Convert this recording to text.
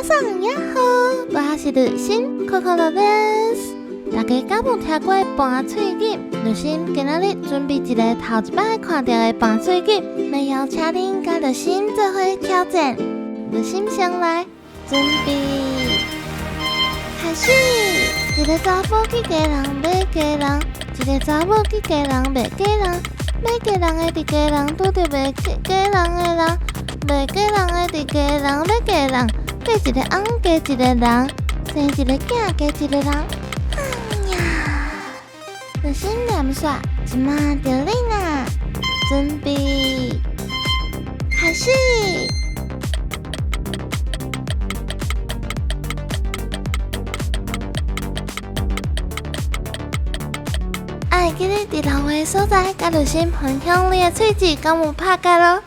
さんやっほ，我是綠心，可可樂です。大家敢有聽過盤喙錦？綠心今仔日準備一个頭一擺看著的盤喙錦，欲邀請恁佮綠心做伙挑戰。綠心先來，準備開始。一个查某去家人買雞人，一个查某去家人賣雞人，買雞人的佇家人拄著賣雞人的人，賣雞人的佇家人買雞人，買一个翁加一个人，生一个囝加一个人。哎呀，綠心念煞，這馬著恁啊，準備開始。愛記得佇留言所在，佮綠心分享你的喙舌敢有拍結囉。